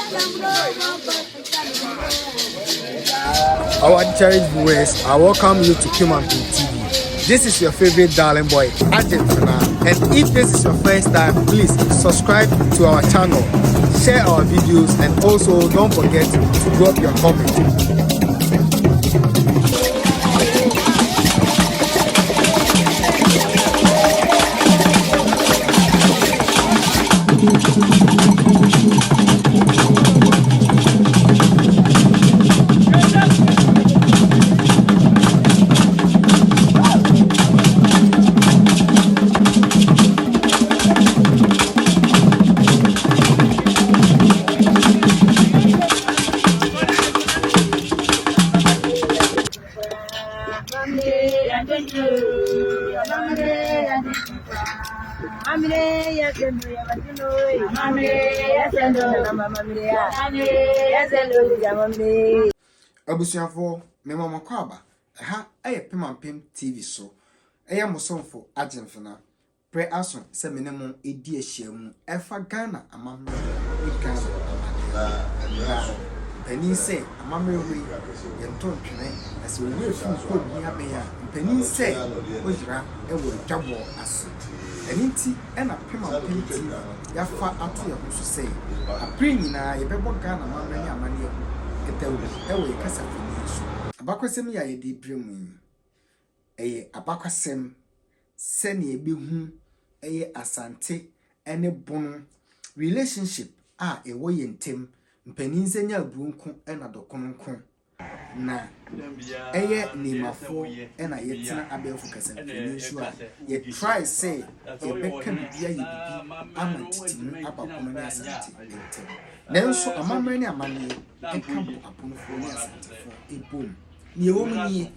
Our cherished viewers, I welcome you to Kumampin TV. This is your favorite darling boy, Argentina. And if this is your first time, please subscribe to our channel, share our videos, and also don't forget to drop your comment. Abusuafoɔ, mema mo akwaaba. Ɛha yɛ Pemampem TV so. Ɛyɛ mo somfo Agyemfena. Berɛ aso sɛ me ne mo redi ahyiamu ɛfa Ghana amammerɛ ne Ghana amanneɛ ho. Na mpanin sɛ amammerɛ wei yɛnto ntwene, na sɛ wo werɛ firi wo kurom hia bɛn a, mpanin sɛ woyera wɔ adwabɔ ase. Ɛno nti na Pemampem TV yɛafa ato yɛn ho so sɛ abere nyinaa yɛbɛbɔ Ghana amammerɛ ne amanneɛ ho dawuro wɔ yɛn kasafoni so. Abakɔsɛm yi a yɛde rebrɛ mo yi, ɛyɛ abakwasɛm sɛnea yɛbɛhu ɛyɛ Asante ne Bono relationship a ɛwɔ yɛn ntam, mpanin sɛ nyɛ aburo nko na dɔkono nko, na ɛyɛ Nemafoɔ na yɛtena abɛɛfo kasamfoni so a, yɛ try sɛ yɛbɛka biribi ayɛ biribi ama ntetemu aba Bono ne Asante ntam. Nanso amammerɛ ne amanneɛ nka bɔ Abonofoɔ ne Asantefoɔ bom. Nea ɛwɔ mu nie,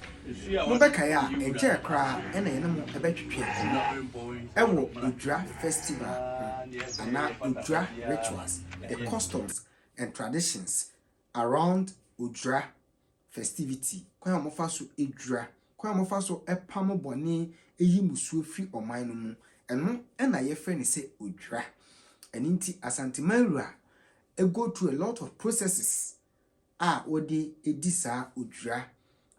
mobɛkae a, ɛnkyɛɛ koraa na yɛne mo bɛtwetwee nkɔmmɔ wɔ Odwira Festival ho, anaa Odwira Rituals, The Customs and Traditions Around Odwira Festivity, kwan a wɔfa so dwira, kwan a wɔfa so pam bɔne yi mmusuo firi ɔman no mu. Ɛno na yɛfrɛ no sɛ Odwira. Ɛno nti Asanteman Wura go through a lot of processes a wɔde di saa odwira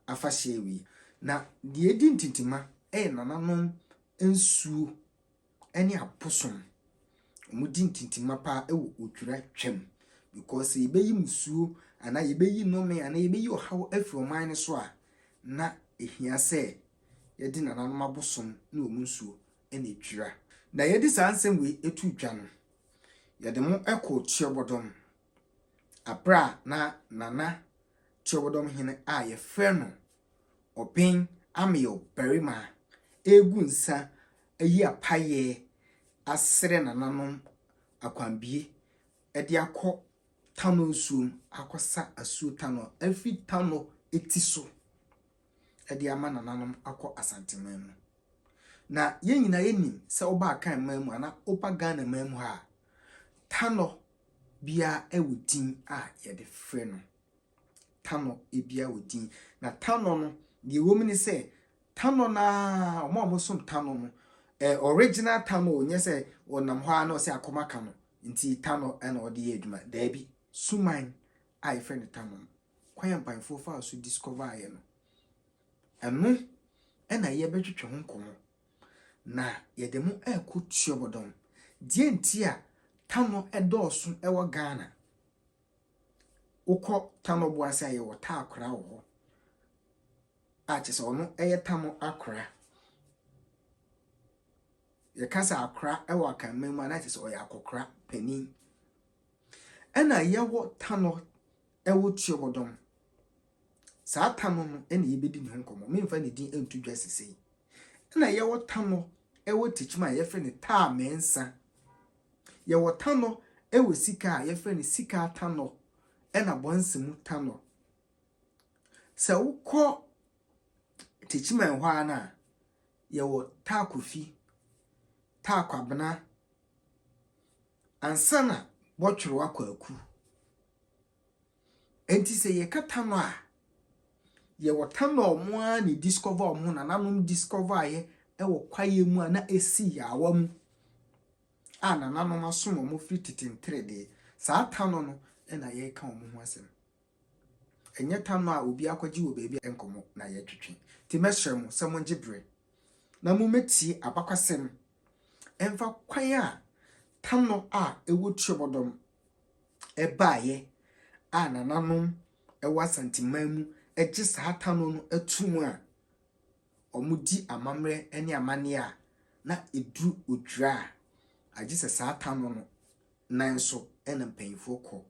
afahyɛ wei. Na deɛ ɛdi ntintima yɛ nananom nsuo ne abosom. Wɔdi ntintima paa wɔ odwira twam because sɛ yɛbɛyi mmusuo anaa yɛbɛyi nnome anaa yɛbɛyi ɔhaw afiri ɔman no so a, na ɛhia sɛ yɛde nananom abosom ne wɔn nsuo na ɛdwira. Na yɛde saa nsɛm wei to dwa no, yɛde mo kɔɔ Tuabɔdɔm Bere a na Nana Kyerɛwdɔm hene a wɔfrɛ no Ɔben Ameyaw Barima regu nsa ayi apaeɛ asrɛ nananom akwanbie de akɔ Tanɔ nsuom akɔsa asuo Tanɔ afiri Tanɔ ti so de ama nananom akɔ Asanteman mu. Na yɛn nyinaa yɛnim sɛ woba Akan man mu anaa woba Ghana man mu ha a, Tanɔ biara wɔ din a yɛde frɛ no. Tanɔ biara wɔ din. Na tanɔ no, deɛ ɛwɔ mu ne sɛ, tanɔ no ara, wɔn a wɔsom tanɔ no, eh, original tanɔ o, nyɛ sɛ wɔnam hɔ ara na ɔsɛ akɔm aka no, nti tanɔ na ɔde yɛ adwuma. Daabi, suman a yɛfrɛ no tanɔ no, kwan a mpanyinfoɔ faa so discover-eɛ no, ɛno na yɛbɛtwetwe ho nkɔmmɔ. Na yɛde mo rekɔ Tuobodom. Deɛ nti a Tanɔ dɔɔso wɔ Ghana. Wokɔ Tanɔ Boase a yɛwɔ Taakora wɔ hɔ. A kyerɛ sɛ ɔno yɛ Tanɔ akora. Yɛka sɛ akora wɔ Akanman mu a na kyerɛ sɛ ɔyɛ akɔkora panin. Ɛna yɛwɔ Tanɔ wɔ Tuobodom. Saa Tanɔ no na yɛbɛdi ne ho nkɔmmɔ. Memfa ne din nto dwa sesei. Ɛna yɛwɔ Tanɔ wɔ Tekyim a yɛfrɛ no Taa Mɛnsa. Yɛwɔ Tanɔ wɔ Sika a yɛfrɛ no Sika Tanɔ ɛna Bɔnsemu Tanɔ. Sɛ wokɔ Techiman hɔ ara no a, yɛwɔ Taa Kofi, Taa Kwabena, ansa na Bɔtwerewa Kwaku. Enti sɛ yɛka Tanɔ a, yɛwɔ Tanɔ a wɔn ara na discover wɔn ho, nananom discover ayɛ wɔ kwaeɛ mu a na ɛsi yaawa mu a nananom asom wɔn firi tete nteredee. Saa Tanɔ no, na yɛreka wɔn ho asɛm. Ɛnyɛ tanɔ a obi akɔgye wɔ baabi a nkɔmmɔ na yɛretwetwe. Nti mɛsrɛ mo sɛ mongye berɛ na mommɛtie abakwasɛm ɛmfa kwan a tanɔ a ɛwɔ Tuobɔdɔm ɛbaeɛ a nananom ɛwɔ Asanteman mu gye saa tanɔ no ato mu a wɔdi amammerɛ ne amanneɛ a na ɛduru odwira a, agye sɛ saa tanɔ no nan so na mpanyinfoɔ kɔ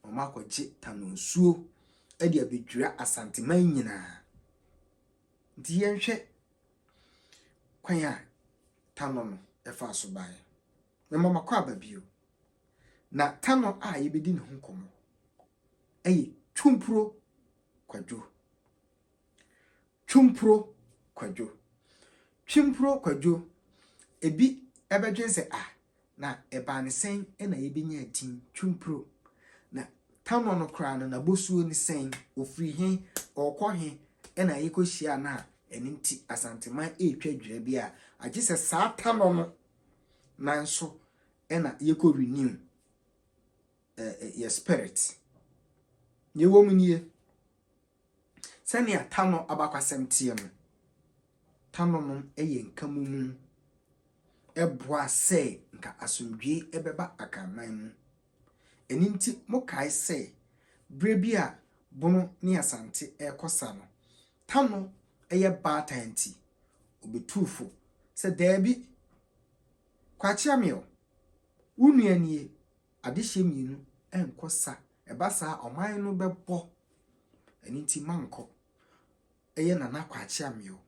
na wɔakɔgye tanɔ nsuo de abɛdwira Asanteman nyinaa. Nti yɛnhwɛ kwan a tanɔ no ɛfaa so baeɛ. Mema mo akɔ aba bio. Na tanɔ a yɛbɛdi ne ho nkɔmmɔ ɛyɛ Twumpuro Kwadwo. Twumpuro Kwadwo. Twumpuro Kwadwo, ebi ɛbɛdwen sɛ ah, na ɛbaa ne sɛn na yɛbɛnya din Twumpuro? Na tanɔ no koraa no n'abosuo ne sɛn? Ofiri he? Ɔrekɔ he? Ɛna yɛkɔhyia no a ɛno nti Asanteman ɛretwa dwira bi a agye sɛ saa tanɔ no nan so ɛna yɛkɔ renew yɛ spirit. Nea ɛwɔ mu nie, sɛnea tanɔ abakwasɛm teɛ no, tanɔ no yɛ nkamumu ɛboa sɛ nka asomdwie ɛbɛba Akanman mu. Ɛno nti mokae sɛ berɛ bi a Bono ne Asante ɛrekɔ sa no, tanɔ ɛyɛ baatan nti, obetuu fo sɛ daabi, Kwakye Ameyaw, wo nua nie, adehyeɛ mmienu ɛnkɔ sa, ɛba saa ɔman no bɛbɔ. Ɛno nti mankɔ. Ɛyɛ Nana Kwakye Ameyaw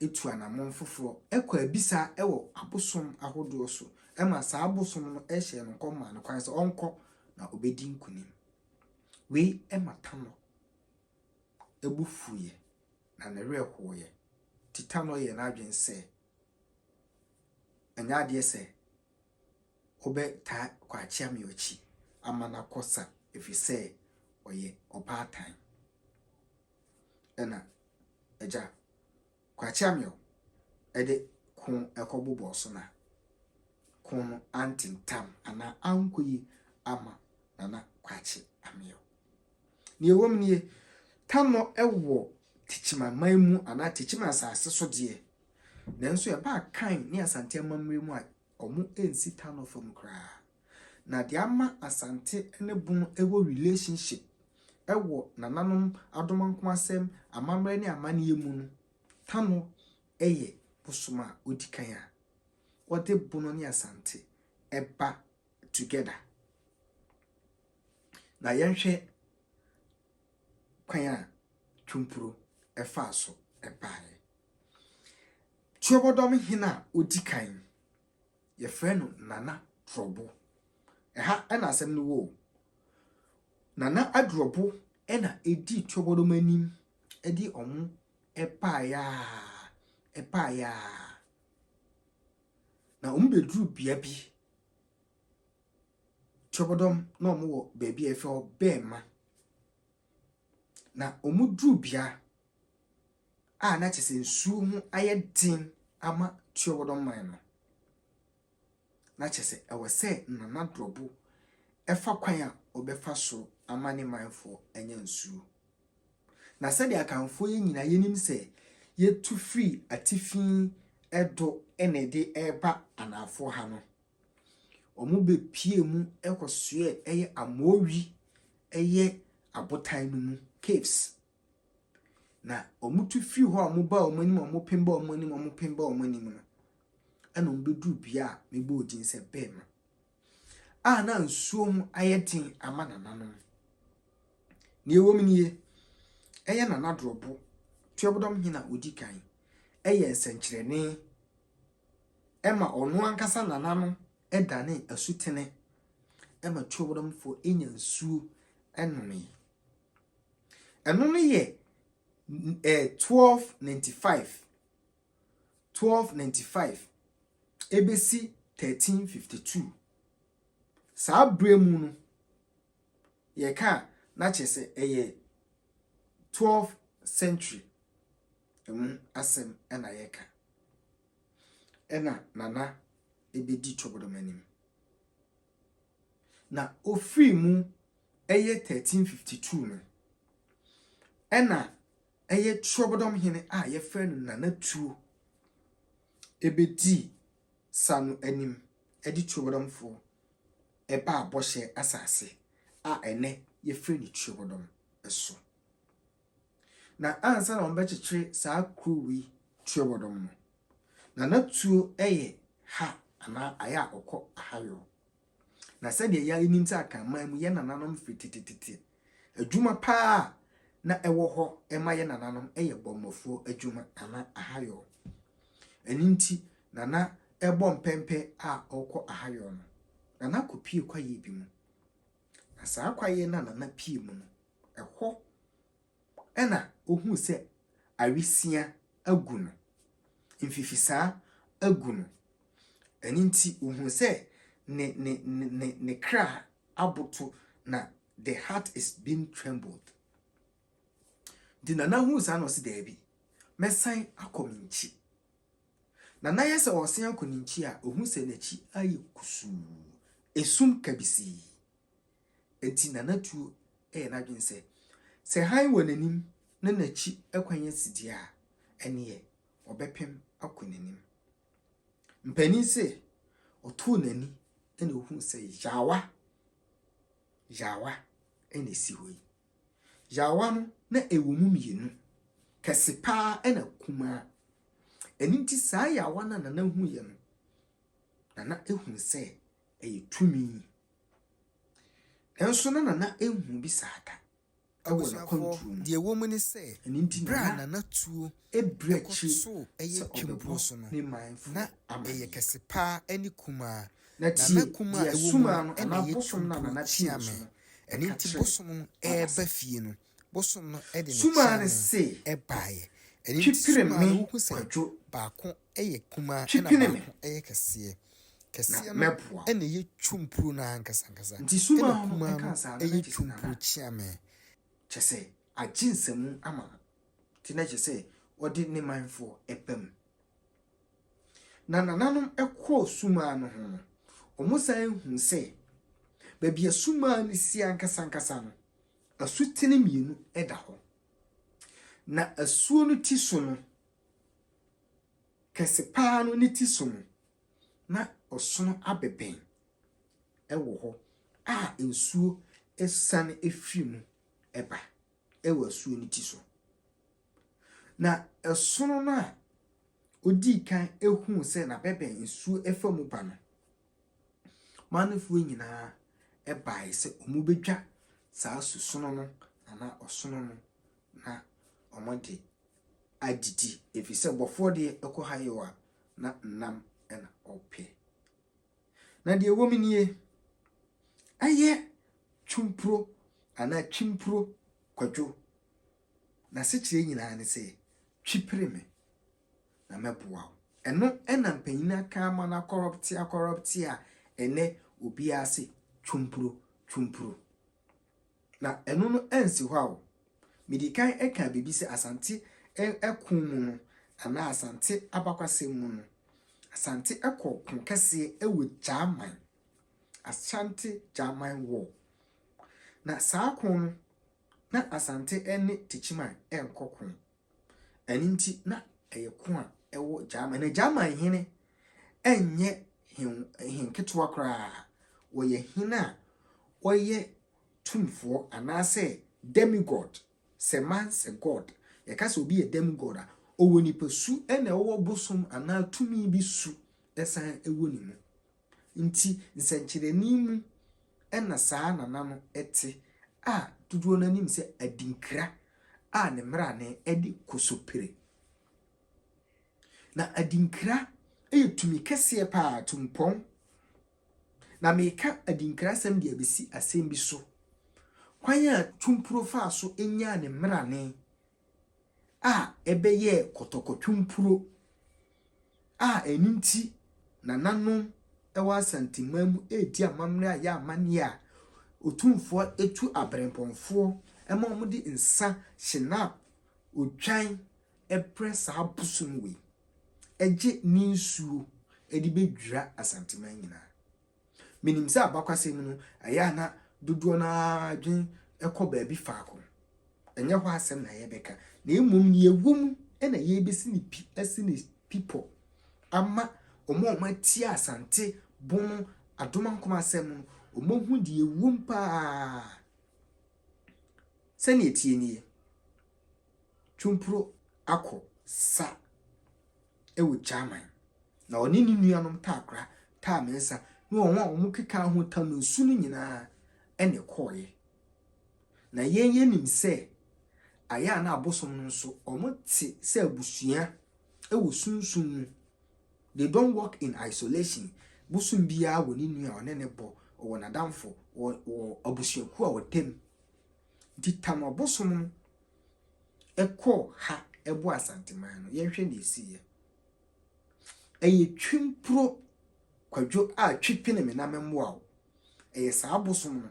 etu anammɔn foforɔ ɛkɔ abisa ɛwɔ abosom ahodoɔ so ɛma saa abosom no ɛhyɛ no nkɔm maa no kwan sɛ ɔnkɔ na obɛdi nkonim. Wei ɛma tanɔ ɛbu fuiɛ na ne werɛ hoeɛ. Nti tanɔ yɛ n'adwene sɛ ɛnyɛ adeɛ sɛ wobɛtaa Kwakye Ameyaw akyi ama no akɔ sa ɛfiri sɛ ɔyɛ ɔbaatan. Ɛna agya Kwakye Ameyaw ɛde ko ɛkɔbobɔɔ so na ko no antentam anaa ankɔ yie ama Nana Kwakye Ameyaw. Nea ɛwɔ mu nie, tanɔ ɛwɔ Techiman mu anaa Techiman asase so deɛ, nanso ɛbaa kan ne Asante amammerɛ mu a ɔmo nsi tanɔ fam koraa. Na deɛ ama Asante ne Bono ɛwɔ relationship ɛwɔ nananom adomankomasɛm, amammerɛ ne amanneɛ mu no, tanɔ ɛyɛ bosom a odi kan a wɔde Bono ne Asante ɛba together. Na yɛnhwɛ kwan a Twumpuro ɛfaa so ɛbaeɛ. Tuobɔdɔm hene a odi kan, yɛfrɛ no Nana Dorɔbo. Ɛha ɛna asɛm no wɔ o. Nana Adurɔbo ɛna edi Tuobɔdɔm anim ɛde ɔmo ɛbaeɛ a ɛbaeɛ a na ɔmo bɛduru bea bi. Tuobɔdɔm na ɔmo wɔ baabi a yɛfrɛ hɔ Bɛɛma. Na ɔmo duru bea a na kyerɛ sɛ nsuo ho ayɛ den ama Tuobɔdɔm man no. Na kyerɛ sɛ ɛwɔ sɛ Nana Dorɔbo ɛfa kwan a ɔbɛfa so ama ne manfoɔ anya nsuo. Na sɛdeɛ Akanfoɔ yi nyinaa yɛnim sɛ yɛtu firi atifi ɛdo ɛna ɛde ɛreba anaafoɔ ha no, wɔn bɛpie mu ɛkɔsoɛ ɛyɛ Amowi ɛyɛ abotan no mu caves. Na wɔn tu firi hɔ a wɔn ba wɔn anim a wɔn pem ba wɔn anim a wɔn pem ba wɔn anim no, ɛna wɔn bɛduru bea a mebɔɔ din sɛ Bɛɛma a na nsuo ho ayɛ den ama nananom. Nea ɛwɔ mu nie, ɛyɛ Nana Dorɔbo, Tuobɔdɔm hene a odi kan, ɛyɛ nsɛnkyerɛnne ɛma ɔno ankasa nana no ɛdane asutene ɛma Tuobɔdɔmfoɔ enya nsuo ɛnomee. Ɛno no yɛ 1295 1295 ebesi 1352. Saa berɛ mu no, yɛka a na kyerɛ sɛ ɛyɛ 12th century mu asɛm ɛna yɛka. Ɛna Nana ebedi Tuobɔdɔm anim. Na ofiri mu. ɛyɛ 1352 no, ɛna ɛyɛ Tuobodom hene a yɛfrɛ no Nana Tuo ɛbɛdii sa no anim de Tuobodomfoɔ ɛbaa bɔhyɛ asase a ɛnɛ yɛfrɛ no Tuobodom so. Na ansa na wɔbɛkyekyere saa kuro yi Tuobodom no, Nana Tuo yɛ ha anaa ayɛ a ɔkɔ ahayɔ. Na sɛdeɛ yɛnim sɛ Akanman mu yɛn nananom firi tetetete, adwuma paa a na ɛwɔ hɔ ma yɛn nananom yɛ bɔmmɔfoɔ adwuma anaa ahayɔ. Ɛno nti, Nana rebɔ mpɛmpɛ a ɔrekɔ ahayɔ no, Nana kɔpue kwaeɛ bi mu. Na saa kwaeɛ no a Nana pue mu no, ɛhɔ na ɔhuu sɛ awisia agu no, mfifisaa agu no. Ɛno nti, ɔhuu sɛ ne, ne, ne, ne kra aboto na the heart is being trembled. Nti Nana huu saa na ɔse daabi, mɛsan akɔ me nkyi. Nana yɛ sɛ ɔresan akɔ ne nkyi a, ɔhu sɛ n'akyi ayɛ kusuu, esum kabisii. Enti Nana Tuo yɛ n'adwene sɛ, sɛ hann wɔ n'anim na n'akyi kwan asi deɛ a, ɛnneɛ ɔbɛpem akɔ n'anim. Mpanin se ɔtoo n'ani na ɔhuu sɛ yaawa, yaawa na ɛsi hɔ yi. Yaawa no na ɛwɔ mu mmienu, kɛse paa na kumaa. Ɛno nti saa yaawa no a Nana huiɛ no, Nana huu sɛ ɛyɛ tumi. Nanso na Nana nhuu bi saa da wɔ Abusuafoɔ, n'akwantuo mu. deɛ ɛwɔ mu ne sɛ, Ɛno nti berɛ a Nana Nana Tuo brɛ akyire kɔtoo ɛyɛ sɛ Twempuo ɔbɛbɔ so no, ne manfoɔ na ɛyɛ amanneɛ. kɛse pa ara ne kumaa. Na Nana tie kumaa a deɛ ɛwɔ mu sumaa no no na anaa ɛyɛ bosom no a Twempuo Nana pie no so Kyeame. no Ɛno ka nti kyerɛɛ bosom no Abasa. reba fie no, bosom no de ne Sumaa no kyeame se, baeɛ. Ɛno Twi nti pere sumaa me no wohu sɛ Kwadwo, baako yɛ kumaa twi ɛna pene me baako yɛ kɛseɛ. na Kɛseɛ no mɛboa wo. na ɛyɛ twumpuro no ankasa ankasa, Nti ɛna sumaa no kumaa no kaa saa no na yɛ kyerɛ sɛ twumpuro Nana kyeame. kyerɛ sɛ agye nsamu ama no. Nti na kyerɛ sɛ ɔde ne manfoɔ ba mu. Na nananom kɔɔ sumaa no ho no, wɔsan huu sɛ baabi a sumaa no si ankasa ankasa no, asutene mmienu da hɔ. Na asuo no ti so no, kɛse paa no ne ti so no, na ɔsono abɛbɛn wɔ hɔ a nsuo siane firi mu ba wɔ asuo no ti so. Na ɛsono no a ɔdii kan huu sɛ n'abɛbɛn nsuo fa mu ba no, manfoɔ nyinaa baeɛ sɛ wɔbɛdwa saa susono no anaa ɔsono no na wɔde adidi, ɛfiri sɛ bɔfoɔ deɛ ɛkɔ ha yɛ a na nam na ɔpɛ. Na deɛ ɛwɔ mu nie, ɛyɛ twumpuro anaa twimpuro kwadwo. N'asekyerɛ nyinaa ne sɛ, twi pere me na mɛboa wo. Ɛno na mpanyin aka ama no akɔrɔpte akɔrɔpte a ɛnɛ obiara se twumpuro twumpuro. Na ɛno no ansi hɔ a o. Medi kan kaa biribi sɛ Asante ko mu no anaa Asante abakwasɛm mu no, Asante kɔɔ ko kɛseɛ wɔ Gyaman, Ashanti Gyaman War. Na saa ko no, na Asante ne Techiman nkɔ ko. Ɛno nti na ɛyɛ ko a ɛwɔ Gyaman. Na Gyaman hene nyɛ hen hen ketewa koraa. Ɔyɛ hene a ɔyɛ tumfoɔ anaasɛ demigod. Sɛ man sɛ god. Yɛka sɛ obi yɛ demigod a, ɔwɔ nipasu na ɛwɔ bosom anaa tumi bi su san wɔ ne mu. Nti nsɛnkyerɛnne mu na saa nana no te a dodoɔ no ara nim sɛ adinkra a ne mmrane de kosopire. Na adinkra yɛ tumi kɛseɛ paa, tumpɔn. Na meka adinkra asɛm de abɛsi asɛm bi so. Kwan a Tumpuro faa so nyaa ne mmrane a ɛbɛyɛɛ kɔtɔkɔtwumpuro a ɛno nti nananom wɔ Asanteman mu redi amammerɛ a ɛyɛ amanneɛ a Otumfoɔ tu aberempɔnfoɔ ma wɔde nsa, hyenap, odwan brɛ saa bosom wei gye ne nsuo de bɛdwira Asanteman nyinaa. Menim sɛ abakwasɛm no, ɛyɛ a na dodoɔ no ara adwene kɔ baabi faako. Ɛnyɛ hɔ asɛm na yɛbɛka, na mmom nea ɛwɔ mu na yɛrebɛsi ne pi asi ne pi pɔ ama wɔn a wɔatie Asante Bono Adomankoma asɛm no, wɔahu deɛ ɛwɔ mu paa. Sɛnea ɛteɛ nie, Twumpuro akɔ sa wɔ German, na ɔne ne nuanom Taakora, Taa Mensah ne wɔn a wɔkeka ho Tamansu no nyinaa na ɛkɔeɛ. Na yɛn yɛnim sɛ ayɛ a na abosom no nso wɔte sɛ abusua wɔ sunsum mu. They don't work in isolation. Bosom biara wɔ ne nua a ɔne ne bɔ, ɔwɔ n'adamfo, wɔ wɔ abusuakuo a ɔda mu. Nti tam abosom no kɔɔ ha ɛbɔ Asanteman no, yɛnhwɛ nea ɛsiiɛ. Ɛyɛ Twimpuro Kwadwo a twi pene me na memmoa wo. Ɛyɛ saa abosom no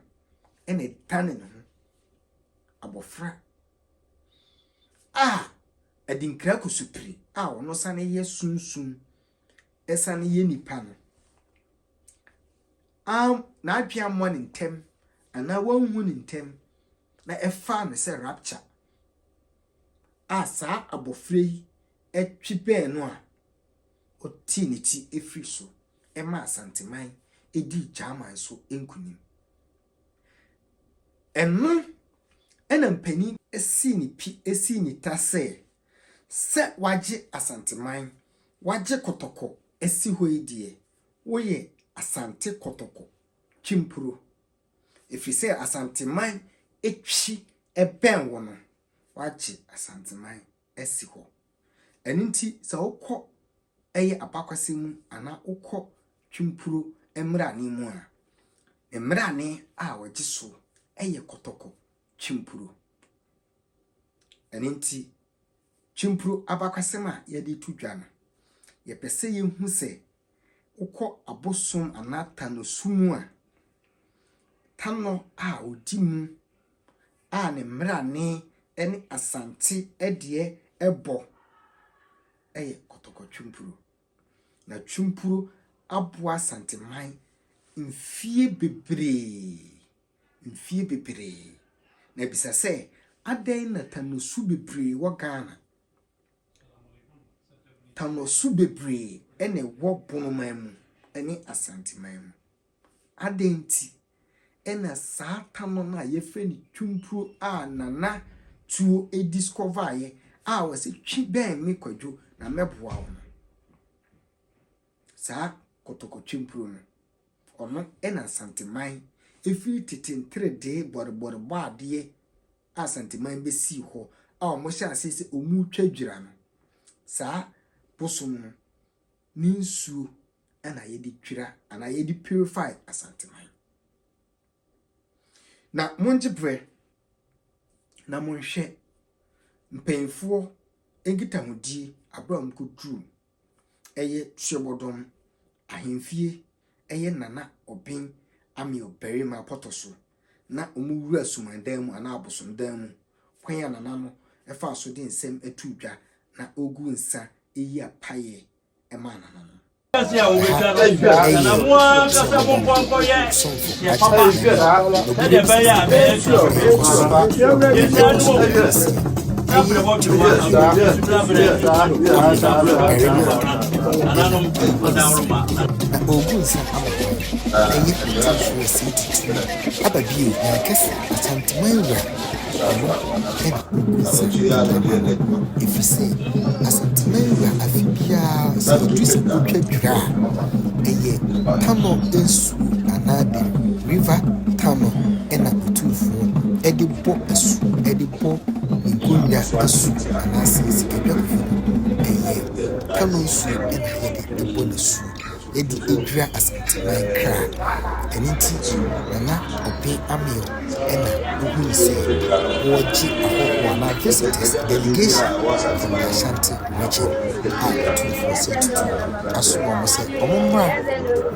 na ɛdane ne ho abɔfra a adinkra kusupire a ɔno sane yɛ sunsum sane yɛ nipa no am n'adwene ammɔ ne ntɛm anaa wanhu ne ntɛm na ɛfaa no sɛ rapture a saa abɔfra yi twe bɛn no a ɔtee ne ti firi so ma Asanteman dii German so nkunim. Ɛno na mpanin sii ne pi sii ne ta sɛ, sɛ wagye Asanteman, wagye Kɔtɔkɔ asi hɔ yi deɛ, woyɛ Asante Kɔtɔkɔ Twimpuro. Ɛfiri sɛ Asanteman twi bɛn wo no, wagye Asanteman asi hɔ. Ɛno nti sɛ wokɔ ɛyɛ abakwasɛm mu anaa wokɔ Twimpuro mmerane mu a, mmerane a wɔgye so yɛ Kɔtɔkɔ Twimpuro. Ɛno nti Twimpuro abakwasɛm a yɛde to dwa no, yɛpɛ sɛ yɛhu sɛ wokɔ abosom anaa tanosu mu a, tanɔ a ɔdi mu a ne mmerane ne Asante deɛ bɔ yɛ Kɔtɔkɔ Twimpuro. Na Twimpuro aboa Asanteman mfie bebree, mfie bebree. Na bisa sɛ, adɛn na tanosu bebree wɔ Ghana? Tanosu bebree na ɛwɔ Bonoman mu ne Asanteman mu. Adɛn nti na saa tanɔ no a yɛfrɛ no Twimpuro a Nana Tuo discovereɛ a ɔse twi bɛn me Kwadwo na mɛboa wo no, saa Kɔtɔkɔ Twimpuro no, ɔno na Asanteman ɛfiri tete nteredee bɔrebɔrebɔ adeɛ a Asanteman bɛsii hɔ a wɔhyɛ aseɛ sɛ wɔretwa dwira no, saa bosom no ne nsuo na yɛde dwira anaa yɛde purify Asanteman. Na mongye berɛ na monhwɛ mpanyinfoɔ nkitahodie aberɛ a wɔkɔduruu ɛyɛ Tuabɔdɔm ahemfie ɛyɛ Nana Ɔben Amio Barima pɔtɔ so na wɔwura sumandan mu anaa abosomdan mu. Kwan a Nana no faa so de nsɛm too dwa na ɔgu nsa yi apaeɛ maa Nana no. Ɛha ɛyɛ Tuabɔdɔm somfo Agyeman na obi bɛbisa sɛ ɛkɔ so ɛkɔ so kɛseɛ ɛyɛ Tuabɔdɔm Amio Barima na ɔregu nsa ama wɔn ɛyɛ Otumfoɔ Osei Tutu aba bio na akɛse Asanteman wura ɔno na ɔgu nsa ama no ɛfiri sɛ Asanteman wura afe biara sɛ ɛduru sɛ ɔtwa dwira a ɛyɛ Tano nsuo anaa the river Tano ɛna Otumfoɔ ɛde bɔ asu ɛde bɔ ne nkonnwa asu anaasɛ sikadwa kofi no ɛyɛ Tano nsuo ɛna yɛde bɔ n'asu de adwira Asanteman kra. Ɛno nti, Nana Ɔben Ameyaw na ohui sɛ wɔregye ahɔhoɔ anaa visitors, delegation from the Ashanti region a Otumfoɔ Osei Tutu asoma wɔn sɛ wɔmmra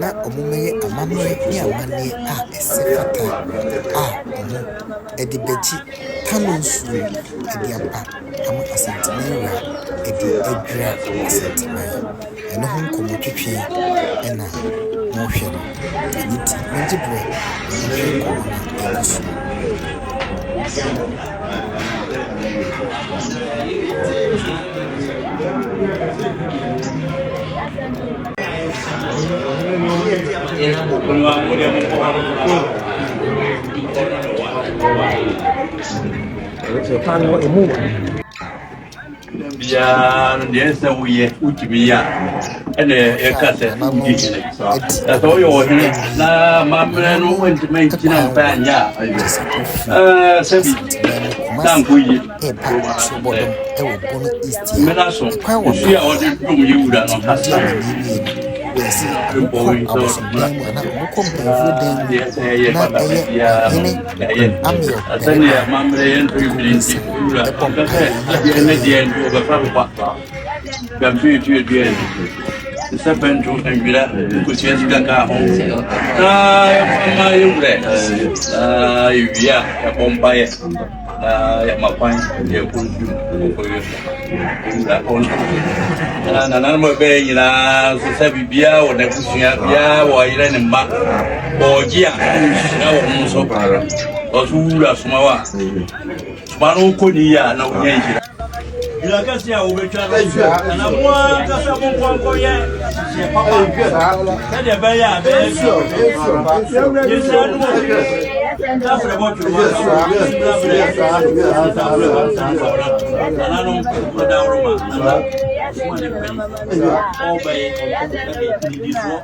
na wɔmmɛyɛ amammerɛ ne amanneɛ a ɛsɛ fata a wɔde bɛgye Tano nsuo de aba ama Asanteman wura de adwira Asanteman. Ɛno ho nkɔmmɔtwetwe na. mohwɛ no. Ɛno nti mongye berɛ na monhwɛ nkɔmmɔ no ɛnkɔ so. Biara no deɛ ɛsɛ woyɛ wotumi yɛ a ɛna yɛka sɛ wodi hene na sɛ woyɛ ɔhene na amammerɛ no wontumi nkyina mfa anyɛ a sɛbi na nkɔ yie mmena so nsu a wɔde dom yɛ wura no hasa Wɔkɔ abosomdan mu anaa wɔkɔ mpanyinfoɔ dan mu na ɛyɛ ɔhene Amiel barima ɔde kɔgu nsa ɛbɔ mpaeɛ nya mpaeɛ. Sɛ pɛnto nwera nkosua sika ka ho na yɛfa ma yɛwurɛ na yɛwie a yɛbɔ mpaeɛ na yɛma kwan yɛkɔ nsu kɔyɛ wura ɔnto na nananom a ɛbɛyɛ nyinaa nso sɛ biribiara wɔ n'abusua biara wɔ ayerɛ ne mma ɔgye a ɔnhyira wɔn nso ɔso wura soma wa soma no wokɔ ne yie a na wonya nhyira Dua kɛse a wobɛtwa no na mo ankasa mo nkɔnkɔyɛ nhyehyɛ papa sɛdeɛ ɛbɛyɛ a ɛbɛyɛ yɛhyɛ no tafrɛ bɔ twere nananom ɔdawroma nana ɔsoma ne panyi ɔbɛyɛ ɛde nidisoɔ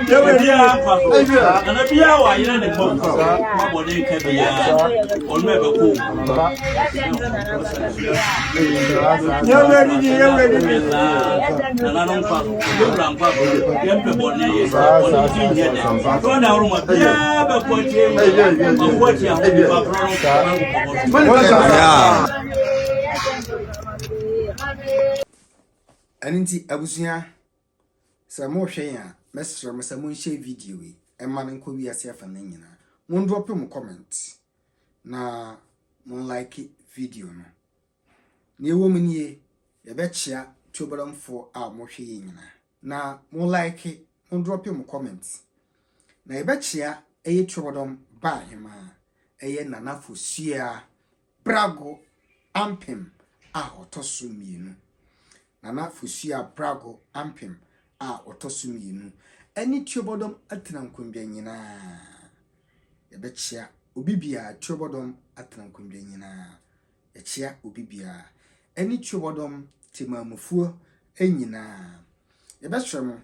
ɔwɔ biara mfa so nana biara wɔ ayerɛ ne mɔ mabɔ ne nka biara ɔno ɛbɛkɔ Ɛno nti abusua, sɛ mohwɛ yɛn a, mɛsrɛ mo sɛ monhyɛ video yi ɛma no nkɔ wiase afa no nyinaa. Mondrɔpe mo comment na mo like video no. Nea ɛwɔ mu nie, yɛbɛkyea Tuobaramfoɔ a mohwɛ yɛn nyinaa. Na mo like, mo drop mo comment. Na yɛbɛkyea ɛyɛ Tuobodom ba ahemaa, ɛyɛ Nana Fosuaa Brago Ampem a ɔtɔ so mmienu. Nana Fosuaa Brago Ampem a ɔtɔ so mmienu ɛne Tuobodom atenankondwa nyinaa. Yɛbɛkyea obi biara, Tuobodom atenankondwa nyinaa. Yɛkyea obi biara. Ɛne Tuobodom temammufoɔ nyinaa. Yɛbɛsrɛ mo,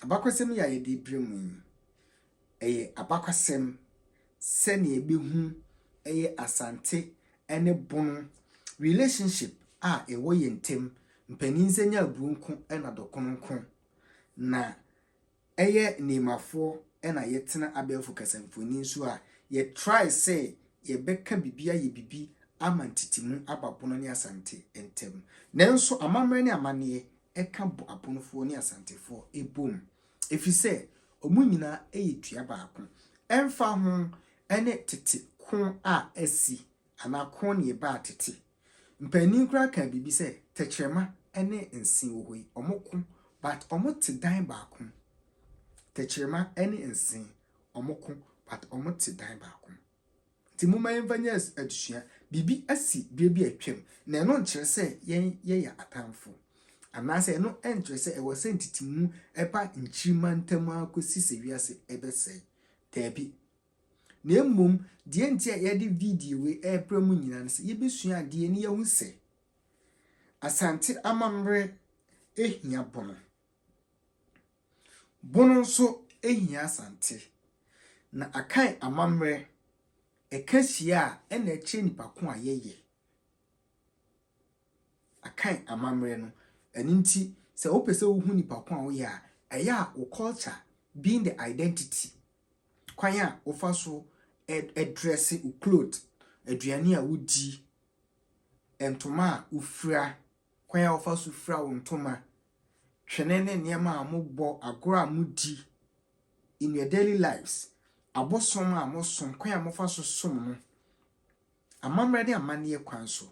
abakwasɛm yi a yɛde rebrɛ mo yi, ɛyɛ abakwasɛm sɛnea yɛbɛhu ɛyɛ Asante ne Bono relationship a ɛwɔ yɛn ntam. Mpanin sɛ nyɛ aburo nko na dɔkono nko. Na Ɛyɛ Nneɛmafoɔ na yɛtena abɛɛfo kasamfonin so a, yɛ try sɛ yɛbɛka biribi ayɛ biribi ama ntetemu aba Bono ne Asante ntam. Nanso amammerɛ ne amanneɛ ɛka bɔ Abonofoɔ ne Asantefoɔ bom. Ɛfiri sɛ wɔn nyinaa yɛ dua baako. Ɛmfa ho ne tete ko a asi anaa ko ne ɛbaa tete. Mpanin koraa kaa biribi sɛ tɛkyerɛma ne nse wɔ hɔ yi, wɔko but wɔte dan baako mu. Tɛkyerɛma ne nse, wɔko but wɔte dan baako mu. Nti momma yɛmfa nyɛ adesua. Biribi asi berɛ bi a atwam, na ɛno nkyerɛ sɛ yɛn yɛyɛ atamfo. Anaasɛ ɛno nkyerɛ sɛ ɛwɔ sɛ ntetemu ba nkyirimma ntam ara kɔsi sɛ wiase bɛsɛe. Daabi. Na mmom, deɛ nti a yɛde video wei rebrɛ mo nyinaa ne sɛ yɛbɛsua adeɛ na yɛahu sɛ Asante amammerɛ hia bono. Bono nso hia Asante. Na Akan amammerɛ, ɛka hyia a, ɛna ɛkyerɛ nipa ko a yɛyɛ. Akan amammerɛ no. Ɛno nti, sɛ wopɛ sɛ wohu nipa ko a woyɛ a, ɛyɛ a wo culture being the identity kwan a wofa so drɛse wo cloth, aduane a wodi, ntoma a wofira, kwan a wofa so fira wo ntoma, twene ne nneɛma a mobɔ, agorɔ a modi in your daily lives, abosom a mosom, kwan a mofa so som no, amammerɛ ne amanneɛ kwan so.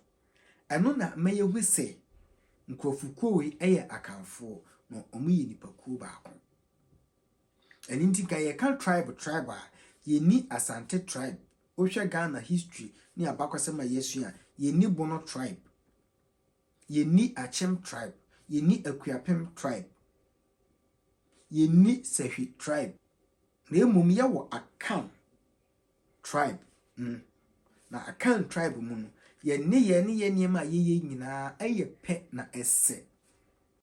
Ɛno na ɛma yɛhu sɛ nkurɔfokuo wei yɛ Akanfoɔ na wɔyɛ nnipakuo baako. Ɛno nti nka yɛka tribe tribe a, yɛnni Asante tribe. Wohwɛ Ghana history ne abakɔsɛm a yɛasua a, yɛnni Bono tribe, yɛnni Akyem tribe, yɛnni Akuapem tribe, yɛnni Sahwi tribe. Na mmom yɛwɔ Akan tribe mu. Na Akan tribe mu no, yɛn nneyɛɛ ne yɛn nneɛma a yɛyɛ nyinaa yɛ pɛ na ɛsɛ.